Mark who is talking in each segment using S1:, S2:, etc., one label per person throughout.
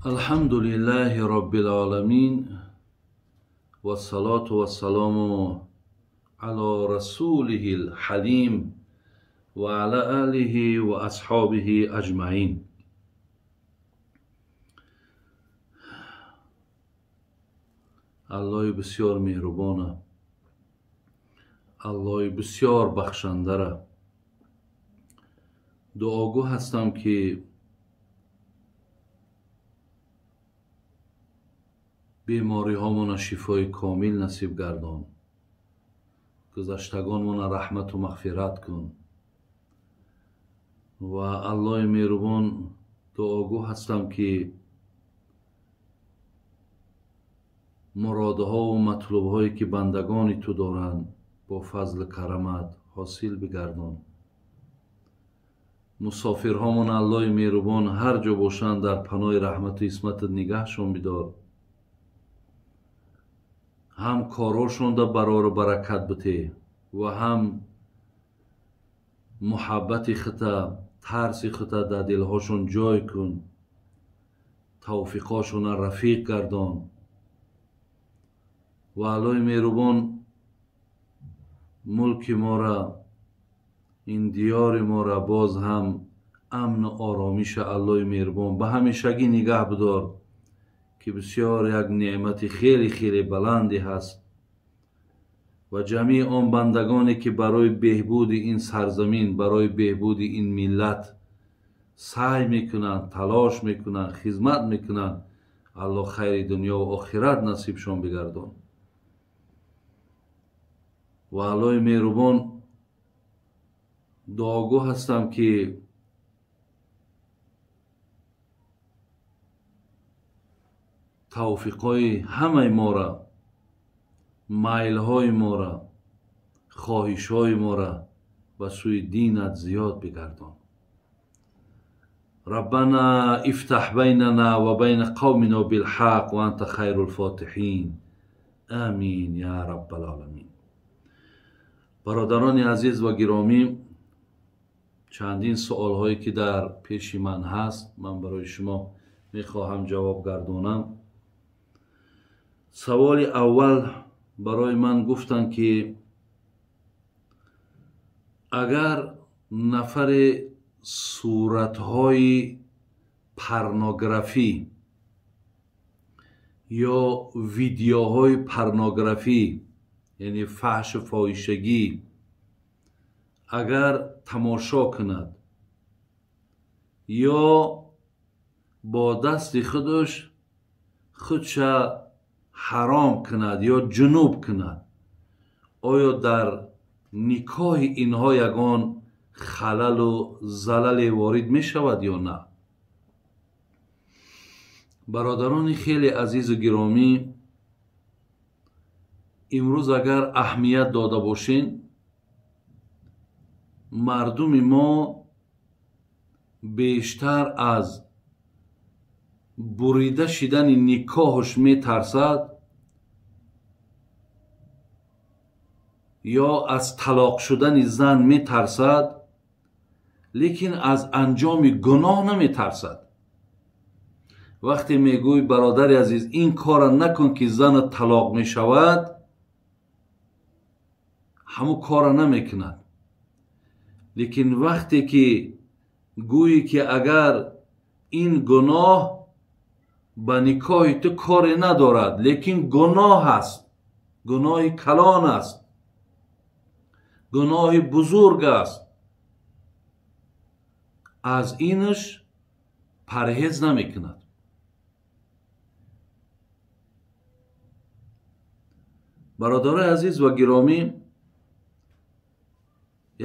S1: الحمد لله رب العالمين والصلاة والسلام على رسوله الحليم وعلى آله وأصحابه أجمعين. Аллоҳи бисёр меҳрубона, Аллоҳи бисёр бахшандара дуогӯ ҳастам, ки бемориҳомона шифои комил насиб гардон, гузаштагонмона раҳмату мағфират кун. Ва Аллоҳи меҳрубон дуогӯ ҳастам, ки муродҳову матлубҳое ки бандагони ту доранд, бо фазлу карамат ҳосил бигардон. Мусофирҳомон Аллоҳи меҳрубон ҳар ҷо бошанд, дар паноҳи раҳмату исматат нигаҳшон бидор, ҳам корҳошонда барору баракат бите ва ҳам муҳаббати хута, тарси хута дар дилҳошон ҷой кун, тавфиқҳошона рафиқ гардон. Ва Аллоҳи меҳрубон мулки мора, ин диёри мора боз ҳам амну оромиша Аллоҳи меҳрубон ба ҳамешагӣ нигаҳ бидор, ки бисёр як неъмати хеле хеле баланде ҳаст. Ва ҷамъи он бандагоне ки барои беҳбуди ин сарзамин, барои беҳбуди ин миллат саъй мекунанд, талош мекунанд, хизмат мекунанд, Аллоҳ хайри дунё ва охират насибшон бигардон. Ва Аллоҳи меҳрубон дуогӯ ҳастам, ки тавфиқҳои ҳамаи мора, майлҳои мора, хоҳишҳои мора ба сӯи динат зиёд бигардон. Раббана ифтаҳ байнана ва байна қавмина билҳақ ва анта хайрул фотиҳин. Амин я раббал оламин. Бародарони азиз ва гиромӣ, чандин суолҳое ки дар пеши ман ҳаст, ман барои шумо мехоҳам ҷавоб гардонам. Саволи аввал барои ман гуфтанд, ки агар нафаре суратҳои порнографӣ ё видеоҳои порнографӣ, яъне фаҳшу фоҳишагӣ, агар тамошо кунад ё бо дасти худаш худша ҳаром кунад ё ҷунуб кунад, оё дар никоҳи инҳо ягон халалу залале ворид мешавад ё на? Бародарони хеле азизу гиромӣ, имрӯз агар аҳамият дода бошен, мардуми мо бештар аз бурида шидани никоҳаш метарсад ё аз талоқ шудани зан метарсад, лекин аз анҷоми гуноҳ наметарсад. Вақте мегӯй, бародари азиз, ин корро накун ки занат талоқ мешавад, ҳамун корро намекунад. Лекин вақте ки гӯӣ ки агар ин гуноҳ ба никоҳи ту коре надорад, лекин гуноҳ аст, гуноҳи калон аст, гуноҳи бузург аст, аз инаш парҳез намекунад. Бародарои азиз ва гиромӣ,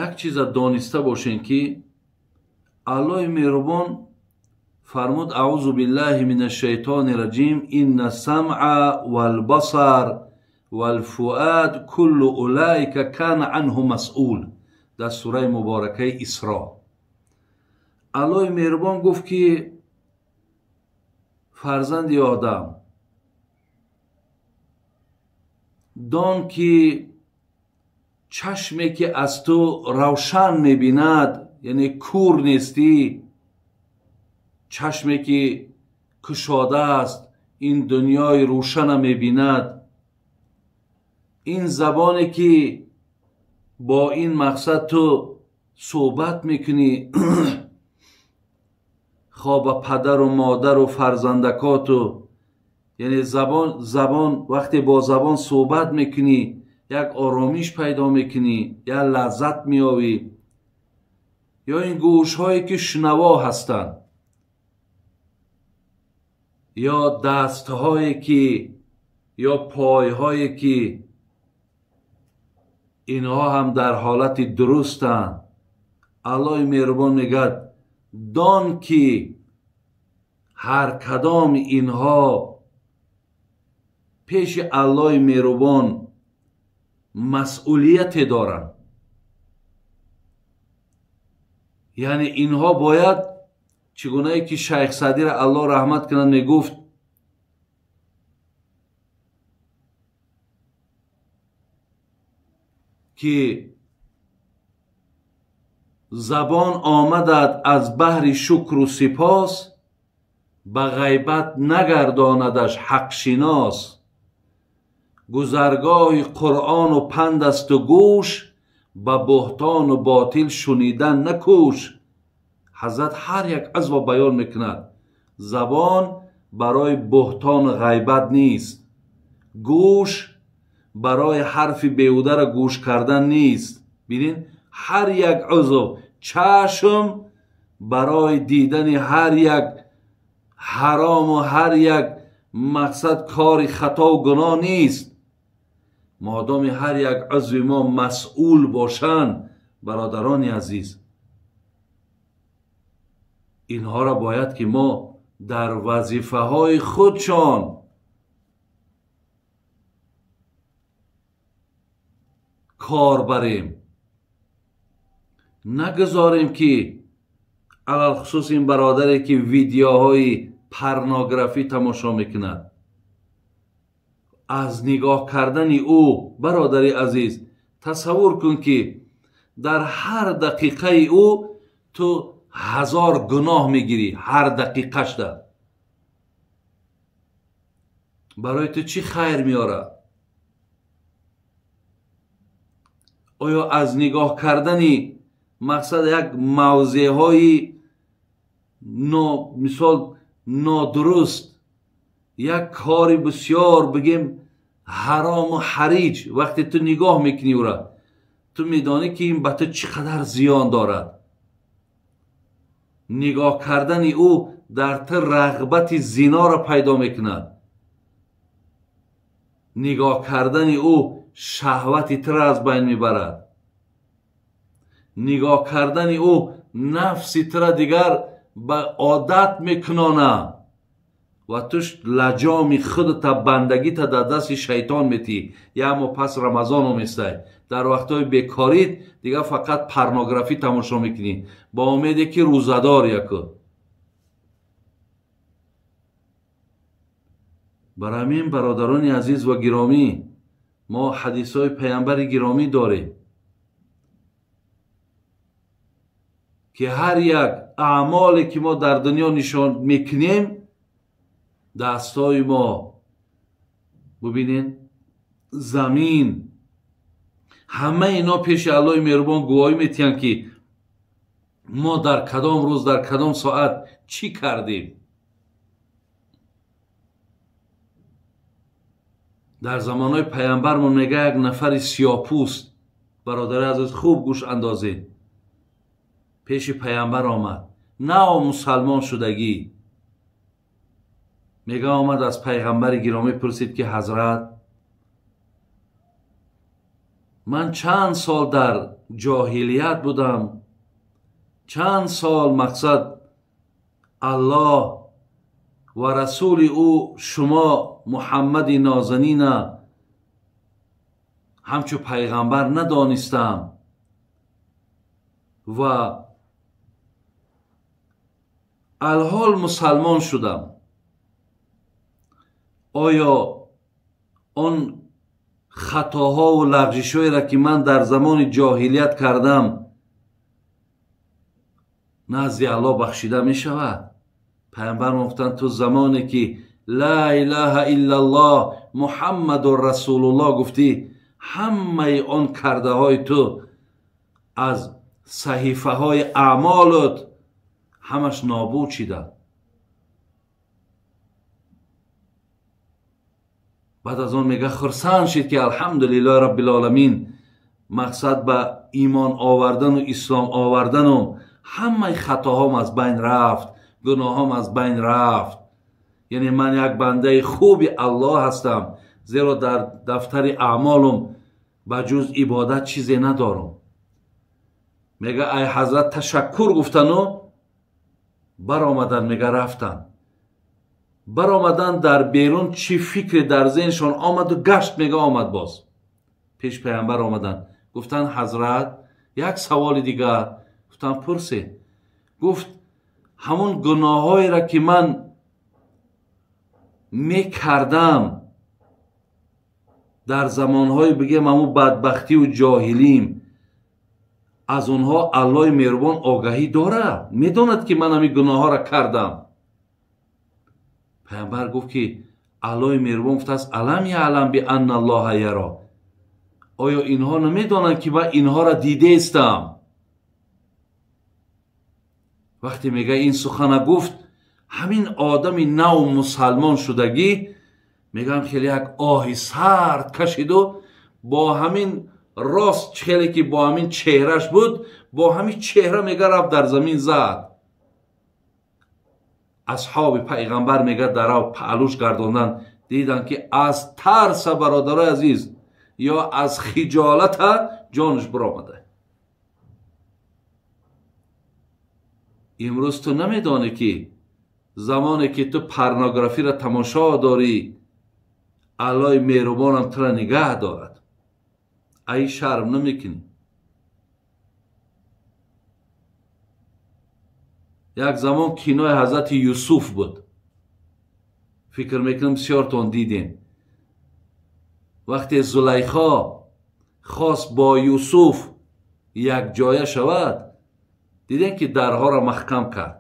S1: як чиза дониста бошем, ки Аллоҳи меҳрубон фармуд: аъузу биллаҳи мина шайтони раҷим, инна самъа валбасар валфуад куллу улаика кана анҳу масъул. Дар сураи муборакаи Исро Аллоҳи меҳрубон гуфт, ки фарзанди одам, дон ки чашме ки аз ту равшан мебинад, яъне кур нестӣ, чашме ки кушода аст, ин дунёи рӯшана мебинад, ин забоне ки бо ин мақсад ту суҳбат мекунӣ, хо ба падару модару фарзандакоту, яъне забон вақте бо забон суҳбат мекунӣ, як оромиш пайдо мекунӣ, як лаззат меёвӣ. Ё ин гӯшҳое ки шунаво ҳастанд, ё дастҳое ки, ё пойҳое ки инҳо ҳам дар ҳолати дурустанд. Аллоҳи меҳрубон мегӯяд: дон ки ҳар кадоми инҳо пеши Аллоҳи меҳрубон масъулияте доранд. Яъне инҳо бояд, чӣ гунае ки Шайх Саъдиро Аллоҳ раҳмат кунад мегуфт: ки забон омадад аз баҳри шукру сипос, ба ғайбат нагардонадаш ҳақшинос. Гузаргоҳи Қуръону панд асту гӯш, ба буҳтону ботил шунидан накӯш. Ҳазрат ҳар як узво баён мекунад: забон барои буҳтону ғайбат нест, гӯш барои ҳарфи беҳударо гӯш кардан нест. Бинед, ҳар як узв, чашм барои дидани ҳар як ҳарому ҳар як мақсад кори хатову гуноҳ нест. Модоми ҳар як узви мо масъул бошанд, бародарони азиз, инҳоро бояд ки мо дар вазифаҳои худшон кор барем, нагузорем ки алалхусус ин бародаре ки видеоҳои порнографӣ тамошо мекунад, аз нигоҳ кардани ӯ, бародари азиз, тасаввур кун ки дар ҳар дақиқаи ӯ ту 1000 гуноҳ мегирӣ, ҳар дақиқашда. Барои ту чӣ хайр меорад? Оё аз нигоҳ кардани мақсад як мавзеъҳои мисол нодуруст, як кори бисёр бигем ҳарому ҳариҷ, вақте ту нигоҳ мекунӣ ӯра, ту медонӣ ки ин ба ту чӣ қадар зиён дорад. Нигоҳ кардани ӯ дар ту рағбати зиноро пайдо мекунад. Нигоҳ кардани ӯ шаҳвати туро аз байн мебарад. Нигоҳ кардани ӯ нафси туро дигар ба одат мекунонад ва ту лаҷоми худта, бандагита дар дасти шайтон метиҳӣ. Як моҳ пас Рамазон оместай, дар вақтҳои бекорит дигар фақат порнографӣ тамошо мекунӣ ба умеде ки рӯзадор яку. Бар ҳамин, бародарони азиз ва гиромӣ, мо ҳадисҳои паямбари гиромӣ дорем ки ҳар як аъмоле ки мо дар дунё нишон мекунем, дастҳои мо, бубинед, замин, ҳамаи ино пеши Аллоҳи меҳрубон гувоҳӣ метиҳанд ки мо дар кадом рӯз, дар кадом соат чӣ кардем. Дар замонҳои паямбармон мега як нафари сиёҳпӯст, бародари азиз, хуб гӯш андозед, пеши паямбар омад, нав мусалмон шудагӣ. Мега омад аз пайғамбари гиромӣ пурсид ки ҳазрат, ман чанд сол дар ҷоҳилият будам, чанд сол мақсад Аллоҳ ва расули ӯ шумо Муҳаммади нозанина ҳамчу пайғамбар надонистам ва алҳол мусалмон шудам. Оё он хатоҳову лағжишҳоеро ки ман дар замони ҷоҳилият кардам назди Аллоҳ бахшида мешавад? Пайғамбар гуфтанд ту замоне ки ла илаҳа иллаллоҳ Муҳаммадур расулуллоҳ гуфтӣ, ҳамаи он кардаҳои ту аз саҳифаҳои аъмолат ҳамаш нобуд шида. Баъд аз он мега хурсанд шид ки алҳамдулиллоҳи раббил оламин, мақсад ба имон овардану ислом овардану ҳамаи хатоҳом аз байн рафт, гуноҳом аз байн рафт. Яъне ман як бандаи хуби Аллоҳ ҳастам, зеро дар дафтари аъмолум ба ҷуз ибодат чизе надорам. Мега ай ҳазрат ташаккур гуфтану баромадан, мега рафтан. Баромадан дар берун чӣ фикре дар зеҳншон омаду гашт, мега омад боз пеш пайғамбар омадан. Гуфтан ҳазрат як саволи дигар. Гуфтан пурсед. Гуфт ҳамон гуноҳҳоеро ки ман мекардам дар замонҳои бигем ҳамун бадбахтиву ҷоҳилим, аз онҳо Аллоҳи меҳрубон огаҳӣ дорад, медонад ки ман ҳамин гуноҳҳоро кардам. Пайғамбар гуфт ки Аллоҳи меҳрубон гуфтааст алам яълам бианна Аллоҳа яро, оё инҳо намедонанд ки ман инҳоро дидаистам? Вақте мега ин сухана гуфт, ҳамин одами нав мусалмон шудагӣ мегӯям хеле як оҳи сард кашиду бо ҳамин рост хеле ки бо ҳамин чеҳраш буд, бо ҳамин чеҳра мега рафт дар замин зад. Асҳоби пайғамбар мега дарав паҳлӯш гардондан, дидан ки аз тарса бародарои азиз ё аз хиҷолата ҷонаш биромада. Имрӯз ту намедонӣ ки замоне ки ту порнографиро тамошо дорӣ, Аллоҳи меҳрубонам туро нигаҳ дорад. Ай шарм намекунӣ. Як замон кинои ҳазрати Юсуф буд, фикр мекунам бисёртон дидем. Вақте Зулайхо хост бо Юсуф якҷоя шавад, дидем ки дарҳоро маҳкам кард,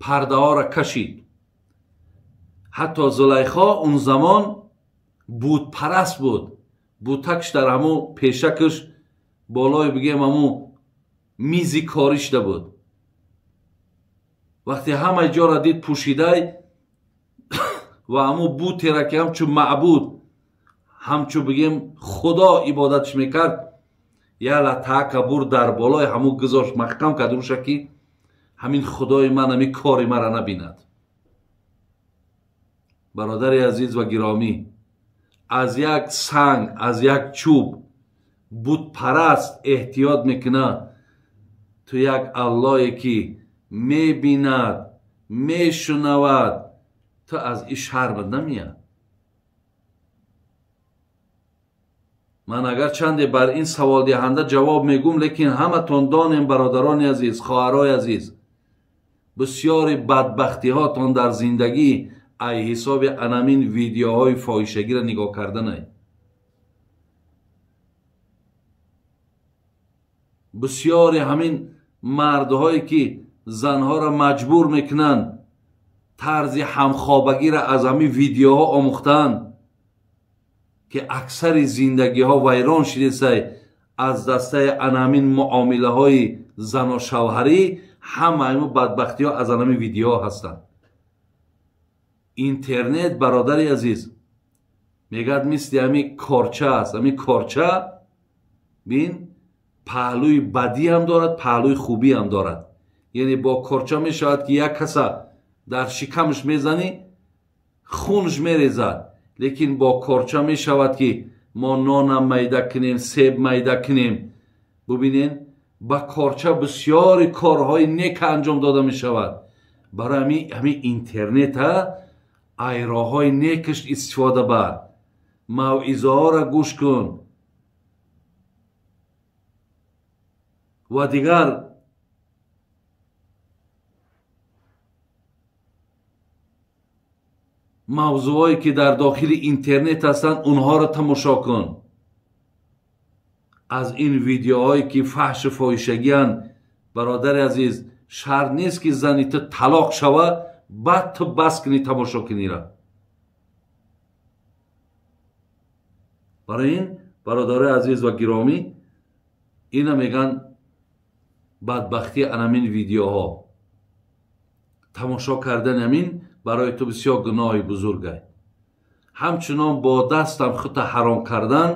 S1: пардаҳоро кашид. Ҳатто Зулайхо он замон бутпараст буд, бутакш дар ҳамун пешакаш болои бигем ҳамун мизи корӣ шуда буд. Вақте ҳамаи ҷоро дид пӯшидай ва ҳамун бутера ки ҳамчун маъбуд, ҳамчун бигем худо ибодатш мекард, яла такаббур дар болои ҳамун гузошт, маҳкам кард рӯша ки ҳамин худои ман ҳамин кори мара набинад. Бародари азиз ва гиромӣ, аз як санг, аз як чӯб бутпараст эҳтиёт мекунад, ту як Аллоҳе ки мебинад, мешунавад, ту аз ин шармат намеяд. Ман агар чанде бар ин саволдиҳанда ҷавоб мегӯм, лекин ҳаматон донем бародарони азиз, хоҳарои азиз, бисёри бадбахтиҳотон дар зиндагӣ ай ҳисоби анамин видеоҳои фоҳишагиро нигоҳ карданай. Бисёри ҳамин мардҳое ки занҳоро маҷбур мекунанд, тарзи ҳамхобагиро аз ҳамин видеоҳо омӯхтанд, ки аксари зиндагиҳо вайрон шидесай аз дастаи анамин муомилаҳои заношавҳарӣ, ҳама ҳамин бадбахтиҳо аз анамин видеоҳо ҳастанд. Интернет бародари азиз мегӯяд мисли ҳамин корча аст. Ҳамин корча бин паҳлӯи бадӣ ҳам дорад, паҳлӯи хубӣ ҳам дорад. Яъне бо корча мешавад ки як каса дар шикамаш мезанӣ, хунаш мерезад, лекин бо корча мешавад ки мо нонам майда кунем, себ майда кунем. Бубинен, ба корча бисёри корҳои нека анҷом дода мешавад. Барои ҳамин интернета айроҳои некаш истифода бар, мавъизаҳоро гӯш кун ва дигар мавзӯъҳое ки дар дохили интернет ҳастанд, онҳоро тамошо кун. Аз ин видеоҳое ки фаҳшу фоҳишагианд, бародари азиз, Шарт нест ки зани ту талоқ шава, баъд ту бас кунӣ тамошо кунира. Барои ин бародарои азиз ва гиромӣ, ина меган бадбахтии анамин видеоҳо. Тамошо кардани амин барои ту бисёр гуноҳи бузургай. Ҳамчунон бо дастам худта ҳаром кардан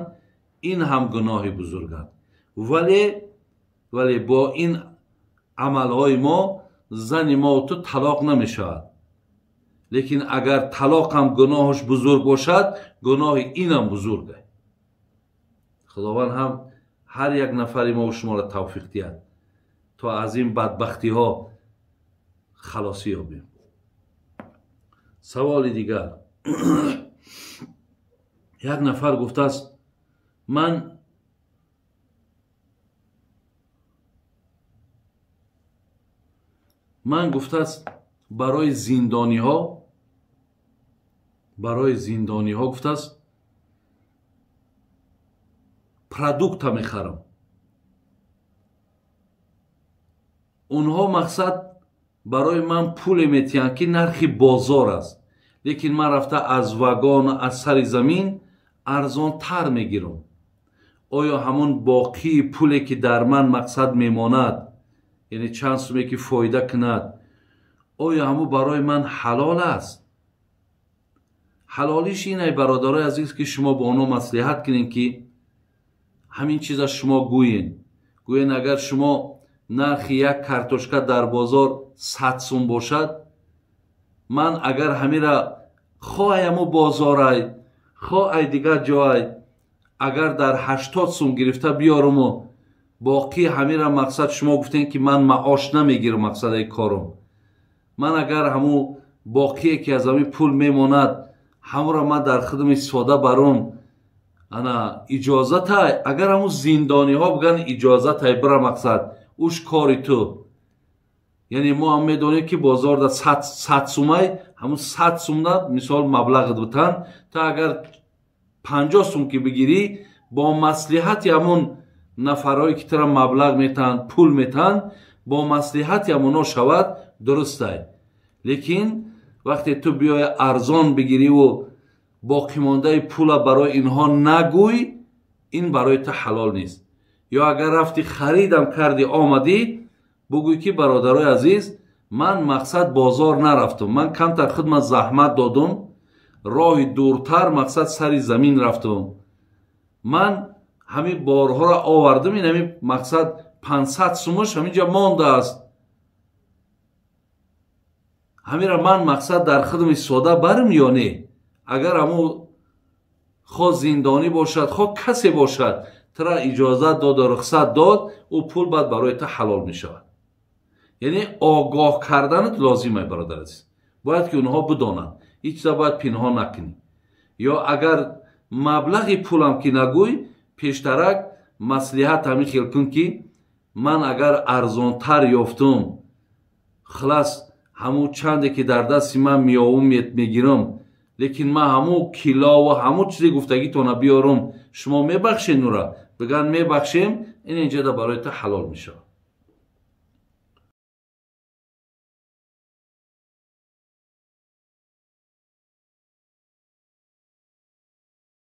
S1: ин ҳам гуноҳи бузурганд. Вале бо ин амалҳои мо зани мо ту талоқ намешавад. Лекин агар талоқ ҳам гуноҳаш бузург бошад, гуноҳи инам бузургай. Худованд ҳам ҳар як нафари мо шуморо тавфиқ диҳад то аз ин бадбахтиҳо халосӣ ёбем. Саволи дигар. Як нафар гуфтааст, ман гуфтааст барои зиндониҳо гуфтааст продукта мехарам. Онҳо мақсад барои ман пуле метиҳанд ки нархи бозор аст, лекин ман рафта аз вагон аз сари замин арзонтар мегирам. Оё ҳамон боқии пуле ки дар ман мақсад мемонад, яъне чанд суме ки фоида кунад, оё ҳамун барои ман ҳалол аст? Ҳалолиш инай бародарои азиз ки шумо бо онҳо маслиҳат кунед ки ҳамин чиза шумо гӯен. Гӯен агар шумо нархи як картошка дар бозор 100 сум бошад, ман агар ҳамира хоҳ ҳаму бозорай, хоҳ ай дигар ҷой, агар дар 80 сум гирифта биёруму боқӣ ҳамира мақсад шумо гуфтем ки ман маош намегирам мақсадаи корум. Ман агар ҳаму боқие ки аз ҳамин пул мемонад, ҳамура ман дар худам истифода барум, ана иҷозатай. Агар ҳаму зиндониҳо бигӯянд иҷозатай бира мақсад, уш кори ту. Яъне мо ҳам медонем ки бозорда 100 сумай, ҳамун 100 сумда мисол маблағат бутан, та агар 50 сум ки бигирӣ, бо маслиҳати ҳамун нафарҳое ки тура маблағ метаҳанд, пул метаҳанд, бо маслиҳати ҳамуно шавад, дурустай. Лекин вақте ту биёй арзон бигириву боқимондаи пула барои инҳо нагӯй, ин барои ту ҳалол нест. Ё агар рафти харидам карди омадӣ, бугӯй ки бародарои азиз, ман мақсад бозор нарафтум, ман камтар худмат заҳмат додум, роҳи дуртар мақсад сари замин рафтум, ман ҳамин борҳоро овардум, ин ҳамин мақсад 500 сумаш ҳаминҷа мондааст, ҳамира ман мақсад дар худам истифода барм ё не? Агар ҳамун хо зиндонӣ бошад, хо касе бошад, тура иҷозат доду рухсат дод, ӯ пул баъд барои ту ҳалол мешавад. Яъне огоҳ карданат лозим ай бародар азиз. Бояд ки онҳо бидонанд, ҳеҷ чиза бояд пинҳон накунӣ. Ё агар маблағи пулам ки нагӯй, пештарак маслиҳат ҳамин хел кун ки ман агар арзонтар ёфтум, хилас ҳамун чанде ки дар дасти ман меовум мегирам, лекин ман ҳамун килову ҳамун чизе гуфтагитона биёрум, шумо мебахшед нура? Бигӯянд мебахшем, ин инҷода барои ту ҳалол мешавад.